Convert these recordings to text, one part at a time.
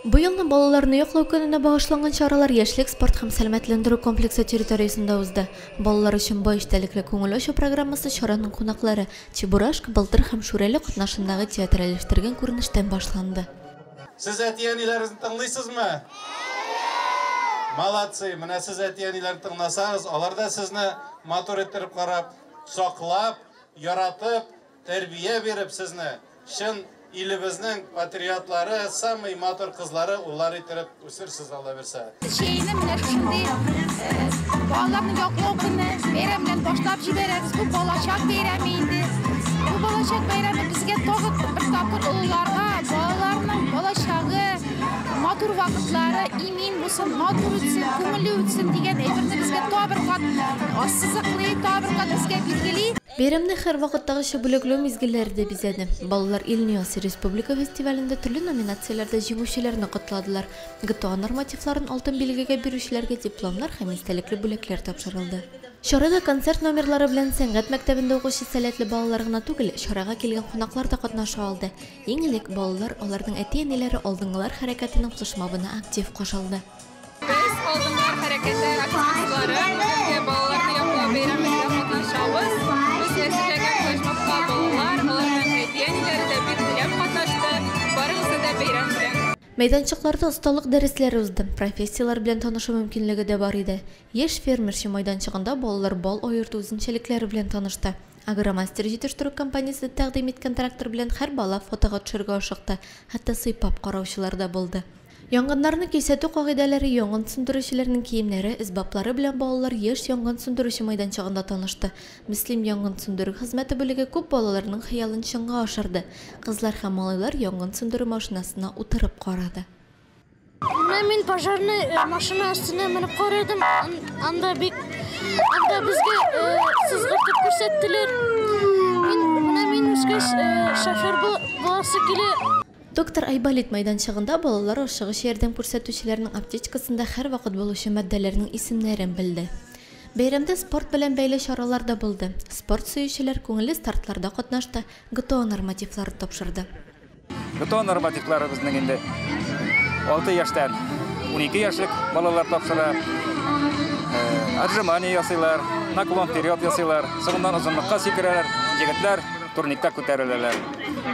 Бу елны балаларны яклау көненә багышланган чаралар Яшьлек спорт һәм сәламәтләндерү комплексы территориясендә узды. Балалар өчен бай эчтәлекле күңел ачу программасы чараның кунаклары, Чебурашка, Былтыр һәм Шүрәле катнашындагы театральләштергән күренештән башланды. Сез әти-әниләрегезне тыңлыйсызмы? Молодцы! Менә сез әти-әниләрне тыңласагыз, алар да сезне матур иттереп карап, саклап, яратып, Тәрбия биреп сезне чын илебезнең патриотлары, самый матур кызлары, уллары иттереп үсерсез, Алла бирсә. Чәйне менә шушындый балаларны яклау көне бәйрәм белән башлап җибәрәбез. Бу балачак бәйрәме инде. Бу балачак бәйрәме безгә тагы бер тапкыр олыларга балаларның балачагы, матур вакытлары имин булсын, матур үтсен, күңелле үтсен дигән әйберне безгә тагы бер кат ассызыклый, тагы бер кат безгә билгели. Бәйрәмне һәрвакыттагыча бүләкләү мизгелләре дә бизәде. Балалар Ильнюс республика фестивалендә төрле номинацияләрдә җиңүчеләрне котладылар. ГТО нормативларын алтын билгегә бирүчеләргә дипломнар һәм истәлекле бүләкләр тапшырылды. Чарада концерт номерлары белән сәнгать мәктәбендә укучы сәләтле балалар гына түгел, чарага килгән кунаклар да катнаша алды. Иң элек балалар, аларның әти-әниләре Алдынгылар хәрәкәтенең флешмобына актив кушылды. Без, Алдынгылар хәрәкәте активистлары, бүгенге балаларны яклау бәйрәмендә катнашабыз. Без әзерләгән флешмобка балалар, аларның әти-әниләре дә бик теләп катнашты. Барыгызны да бәйрәм белән! Мәйданчыкларда осталык дәресләре узды, профессияләр белән танышу мөмкинлеге дә бар иде. Яшь фермерчы майданчыгында балалар бал аерту үзенчәлекләре белән танышты. Агромастер җитештерү компаниясе тәкъдим иткән трактор белән һәр бала фотога төшәргә ашыкты, хәтта сыйпап караучылар да булды. Янгыннарны кисәтү кагыйдәләре, янгын сүндерүчеләрнең киемнәре, әсбаплары белән балалар яшь янгын сүндерүче майданчыгында танышты. Мөслим янгын сүндерү хезмәте бүлеге күп балаларның хыялын чынга ашырды. Кызлар һәм малайлар янгын сүндерү машинасына утырып карады. Менә мин пожарный э, машина өстенә менеп карадым. Анда бик анда безгә э, сызгыртып күрсәттеләр. Мин менә мин үскәч э, шофер буласы килә. Доктор Айболит мәйданчыгында балалар ашыгыч ярдәм күрсәтүчеләрнең аптечкасында һәрвакыт булучы матдәләрнең исемнәрен белде. Бәйрәмдә спорт белән бәйле чаралар да булды. Спорт сөючеләр күңелле стартларда катнашты, ГТО нормативлары тапшырды. ГТО нормативлары безнең инде 6 яшьтән 12 яшьлек балалар тапшыра. Отжимание ясыйлар, наклон вперед ясыйлар, соңыннан озынлыкка сикерәләр, егетләр турникта күтәреләләр.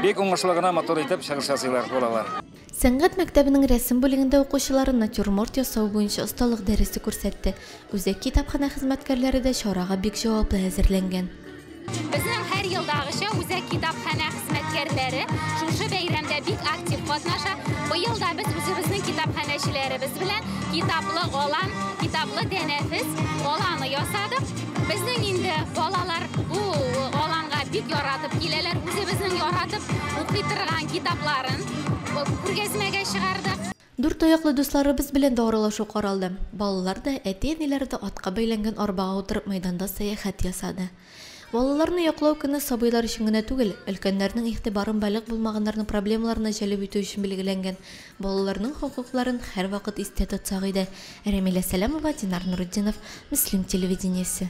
Бик уңышлы гына матур итеп чыгыш ясыйлар балалар. Сәнгать мәктәбенең рәсем бүлегендә укучылары натюрморт ясау буенча осталык дәресе күрсәтте. Үзәк китапханә хезмәткәрләре дә чарага бик җаваплы әзерләнгән. Безнең һәр елдагыча үзәк китапханә хезмәткәрләре шушы бәйрәмдә бик актив катнаша. Быел да без үзебезнең китапханәчеләребез белән китаплы алан, китаплы тәнәфес аланы ясадык. Безнең инде балалар бу аланга бик яратып киләләр. Үзебезнең яратып укый торган китапларын күргәзмәгә чыгардык. Дүрт аяклы дусларыбыз белән дә аралашу каралды. Балалар да, әти-әниләре дә атка бәйләнгән арбага утырып мәйданда сәяхәт ясады. Балаларны яклау көне сабыйлар өчен генә түгел, өлкәннәрнең игътибарын балигъ булмаганнарның проблемаларына җәлеп итү өчен билгеләнгән. Балаларның хокукларын һәрвакыт истә тотсак иде. Рәмилә Сәләмова, Динар Нуретдинов, Мөслим телевидениесе.